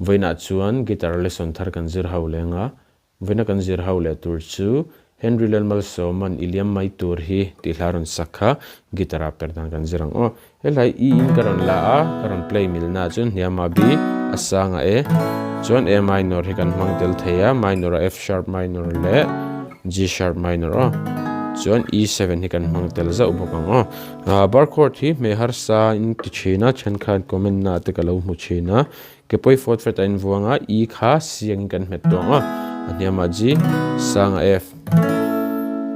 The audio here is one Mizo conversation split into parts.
Vawiinah chuan guitar lesson thar kan zir ho leng a, vawiina kan zir ho leh tur chu Henry Lalmalsawma'n i liam mai tur hi tih hla rawn sak kha guitar ah per dan kan zir ang aw. He hla hi E in ka rawn la a, ka rawn play mil na chuan hniama B, a sanga E, chuan A minor hi kan hmang tel thei a, minor a F sharp minor leh G sharp minor aw. Chuan E7 hi kan hmang tel zauh bawk ang aw. Bar chord hi hmeh harsa in ti thin a, thenkhat comment na te ka lo hmu thin a. Ke pawi fourth fret a invuang a, E kha C angin kan hmet tawh ang a, a hniamah G, sang a F.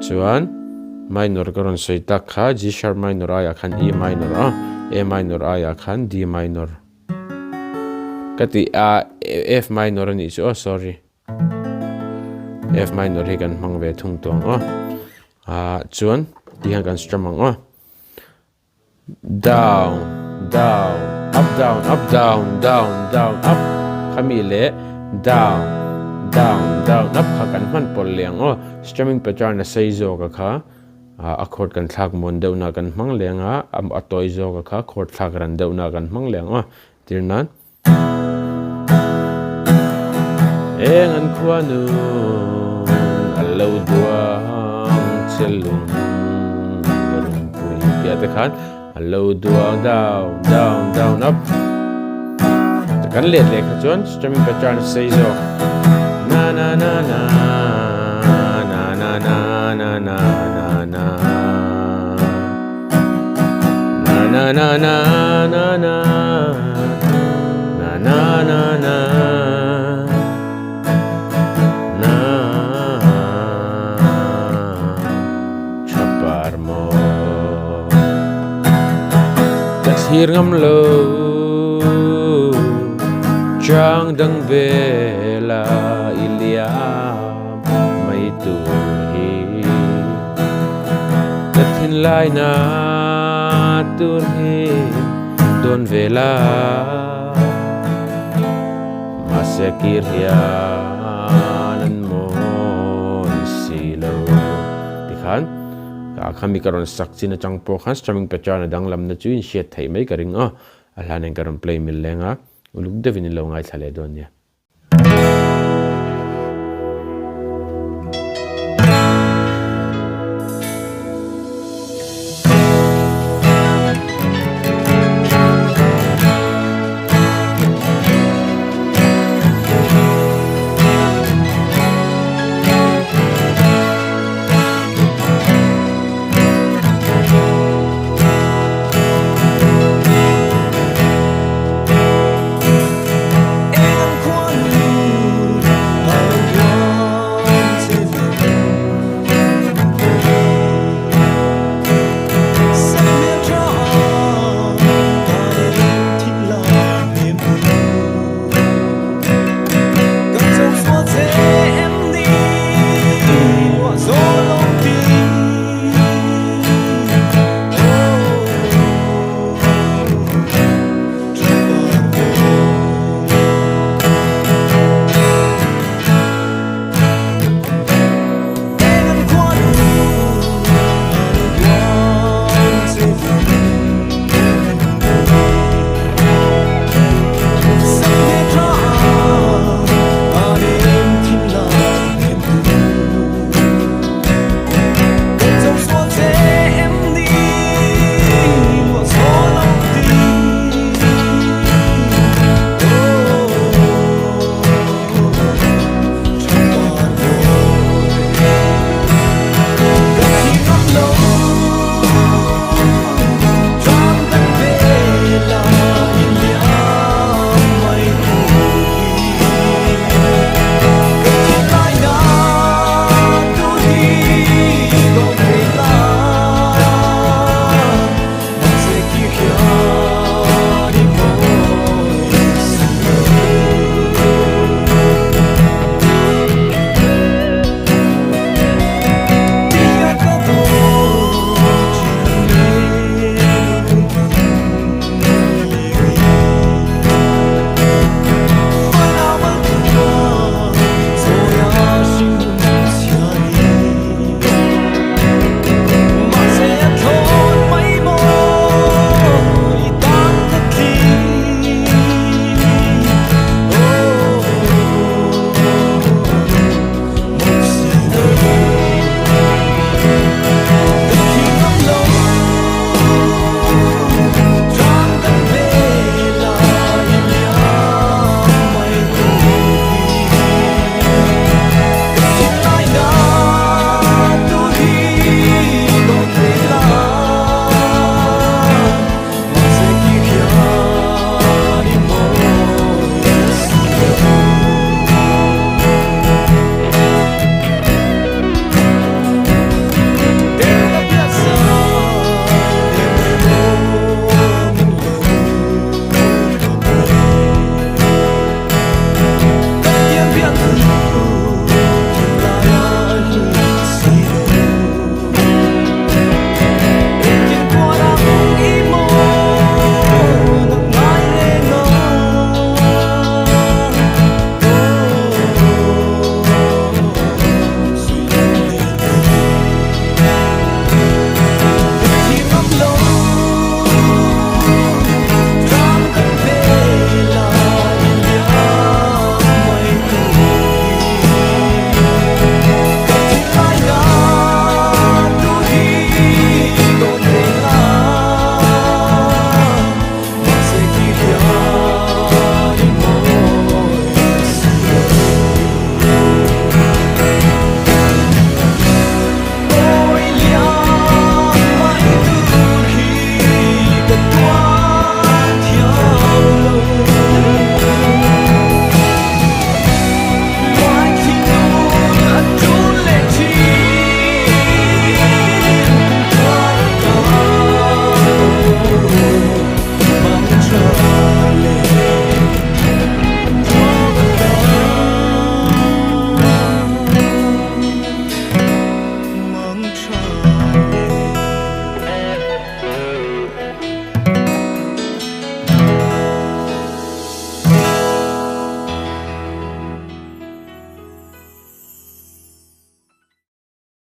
Chuan minor ka rawn sawi tak kha G sharp minor aiah khan E minor a, A minor aiah khan D minor. Ka ti a, F minor a nih chu aw, sorry. F minor hi kan hmang ve thung tawh ang aw. Ah chuan ti hian kan strum ang aw. Down, down, up, down, up, down, down, down, up khami leh down, down, down, up kha kan hman pawlh leh ang aw. Strumming pattern a sei zawk a kha a chord kan thlak muan deuhna kan hmang leh ang a, a tawi zawk a kha chord thlak ran deuhna kan hmang leh ang aw. Tir nan. Eng an khuanu a lo duang che lung rungpui tih te khan a lo duang down down down up kan let leh kha chuan strumming pattern sei zawk na na na na na na na na na na na Na na na na na na na na na na Chapar mo Ka thlir ngam lo Chang dang vela i liam mai tur hi Ka thinlai na tur hi dawn ve la Mahse kir hian an mawi si lo Tikhan ka khami ka rawn sak chin atang pawh khan strumming pattern a danglamna chu in hriat theih mai ka ring a, a hlan in ka rawn play mil leng a, uluk deuhin in lo ngaithla leh dawn nia.